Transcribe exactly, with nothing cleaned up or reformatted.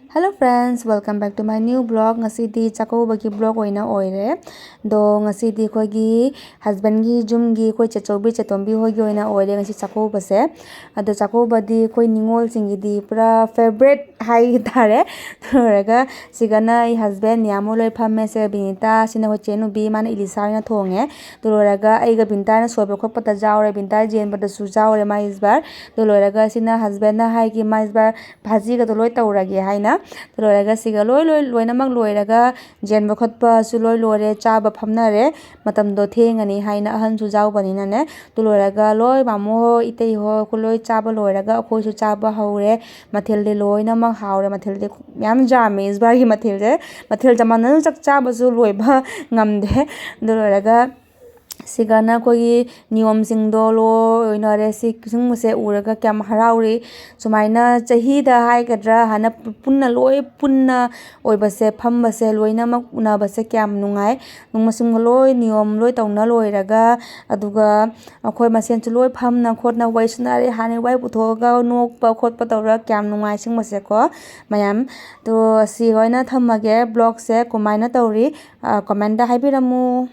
Hello friends, welcome back to my new vlog. ꯉꯁꯤꯗꯤ ꯆꯥꯛꯀꯧꯕꯒꯤ vlog ꯑꯣꯏꯅ ꯑꯣꯏꯔꯦ꯫ ꯑꯗꯣ ꯉꯁꯤꯗꯤ ꯑꯩꯈꯣꯏꯒꯤ husbandꯒꯤ ꯌꯨꯝꯒꯤ ꯑꯩꯈꯣꯏ ꯆꯦꯆꯧꯕꯤ ꯆꯦꯇꯣꯝꯕꯤ ꯍꯣꯏꯒꯤ ꯑꯣꯏꯅ ꯑꯣꯏꯔꯦ ꯉꯁꯤ ꯆꯥꯛꯀꯧꯕꯁꯦ꯫ ꯑꯗꯣ ꯆꯥꯛꯀꯧꯕꯗꯤ ꯑꯩꯈꯣꯏ ꯅꯤꯉꯣꯜꯁꯤꯡꯒꯤꯗꯤ ꯄꯨꯔꯥ favourite ꯍꯥꯏ ꯇꯥꯔꯦ꯫ ꯂꯣꯏꯔꯒ ꯁꯤꯒꯅ ꯑꯩ husband ꯃꯌꯥꯝ ꯑꯃ ꯂꯣꯏ ꯐꯝꯃꯦ꯫ ꯁꯦ ꯕꯤꯅꯤꯇꯥ, ꯁꯤꯅ ꯑꯩꯈꯣꯏ ꯆꯦ ꯅꯨꯕꯤ, ꯃꯥꯅ ꯏꯂꯤꯁꯥ ꯑꯣꯏꯅ ꯊꯣꯡꯉꯦ꯫ ꯑꯗꯨ ꯂꯣꯏꯔꯒ ꯑꯩꯒ ꯕꯤꯅꯤꯇꯥꯅ ꯁꯣꯏꯕ ꯈꯣꯠꯄꯗ ꯌꯥꯎꯔꯦ, ꯕꯤꯅꯤꯇꯥ ꯆꯦꯟꯕꯗꯁꯨ ꯌꯥꯎꯔꯦ ꯃꯥ ꯏꯁ ꯕꯥꯔ꯫ ꯑꯗꯨ ꯂꯣꯏꯔꯒ ꯁꯤꯅ husbandꯅ ꯍꯥꯏꯈꯤ ꯃꯥ ꯏꯁ ꯕꯥꯔ ꯚꯥꯖꯤꯒꯗꯣ ꯂꯣꯏ ꯇꯧꯔꯒꯦ ꯍꯥꯏꯅ꯫ ꯑꯗꯨ ꯂꯣꯏꯔꯒ ꯁꯤꯒ ꯂꯣꯏ ꯂꯣꯏ ꯂꯣꯏꯅꯃꯛ ꯂꯣꯏꯔꯒ ꯌꯦꯟꯕ ꯈꯣꯠꯄꯁꯨ ꯂꯣꯏ ꯂꯣꯏꯔꯦ, ꯆꯥꯕ ꯐꯝꯅꯔꯦ꯫ ꯃꯇꯝꯗꯣ ꯊꯦꯡꯉꯅꯤ ꯍꯥꯏꯅ ꯑꯍꯟꯁꯨ ꯌꯥꯎꯕꯅꯤꯅꯅꯦ꯫ ꯑꯗꯨ ꯂꯣꯏꯔꯒ ꯂꯣꯏ ꯃꯥꯃꯣ ꯍꯣꯏ, ꯏꯇꯩ ꯍꯣꯏ, ꯑꯩꯈꯣꯏ ꯂꯣꯏ ꯆꯥꯕ ꯂꯣꯏꯔꯒ ꯑꯩꯈꯣꯏꯁꯨ ꯆꯥꯕ ꯍꯧꯔꯦ꯫ ꯃꯊꯦꯜꯗꯤ ꯂꯣꯏꯅꯃꯛ ꯍꯥꯎꯔꯦ꯫ ꯃꯊꯦꯜꯗꯤ ꯌꯥꯝ ꯌꯥꯝꯃꯦ ꯏꯁ ꯕꯥꯔꯒꯤ ꯃꯊꯦꯜꯁꯦ꯫ ꯃꯊꯦꯜ ꯆꯃꯥꯟꯅꯅ ꯆꯥꯛ ꯆꯥꯕꯁꯨ ꯂꯣꯏꯕ ꯉꯝꯗꯦ꯫ ꯑꯗꯨ ꯂꯣꯏꯔꯒ ꯁꯤꯒꯅ ꯑꯩꯈꯣꯏꯒꯤ ꯅꯤꯌꯣꯝꯁꯤꯡꯗꯣ ꯂꯣꯏꯅꯔꯦ꯫ ꯁꯤ ꯁꯤꯒꯨꯝꯕꯁꯦ ꯎꯔꯒ ꯀꯌꯥꯝ ꯍꯔꯥꯎꯔꯤ꯫ ꯁꯨꯃꯥꯏꯅ ꯆꯍꯤꯗ ꯍꯥꯏꯒꯗ꯭ꯔꯥ, ꯍꯥꯟꯅ ꯄꯨ-, ꯄꯨꯟꯅ ꯂꯣꯏ ꯄꯨꯟꯅ ꯑꯣꯏꯕꯁꯦ, ꯐꯝꯕꯁꯦ, ꯂꯣꯏꯅꯃꯛ ꯎꯅꯕꯁꯦ ꯀꯌꯥꯝ ꯅꯨꯡꯉꯥꯏ꯫ ꯅꯣꯡꯃꯁꯨꯝꯒ ꯂꯣꯏ ꯅꯤꯌꯣꯝ ꯂꯣꯏ ꯇꯧꯅ ꯂꯣꯏꯔꯒ, ꯑꯗꯨꯒ ꯑꯩꯈꯣꯏ ꯃꯁꯦꯟꯁꯨ ꯂꯣꯏ ꯐꯝꯅ ꯈꯣꯠꯅ ꯋꯥꯔꯤ ꯁꯥꯟꯅꯔꯦ꯫ ꯍꯥꯟꯅ ꯋꯥꯔꯤ ꯄꯨꯊꯣꯛꯑꯒ ꯅꯣꯛꯄ ꯈꯣꯠꯄ ꯇꯧꯔꯒ ꯀꯌꯥꯝ ꯅꯨꯡꯉꯥꯏ ꯁꯤꯒꯨꯝꯕꯁꯦꯀꯣ ꯃꯌꯥꯝ꯫ ꯑꯗꯣ ꯁꯤ ꯑꯣꯏꯅ ꯊꯝꯃꯒꯦ꯫ Vlogꯁꯦ ꯀꯃꯥꯏꯅ ꯇꯧꯔꯤ? ꯑ, commentꯗ ꯍꯥꯏꯕꯤꯔꯝꯃꯨ꯫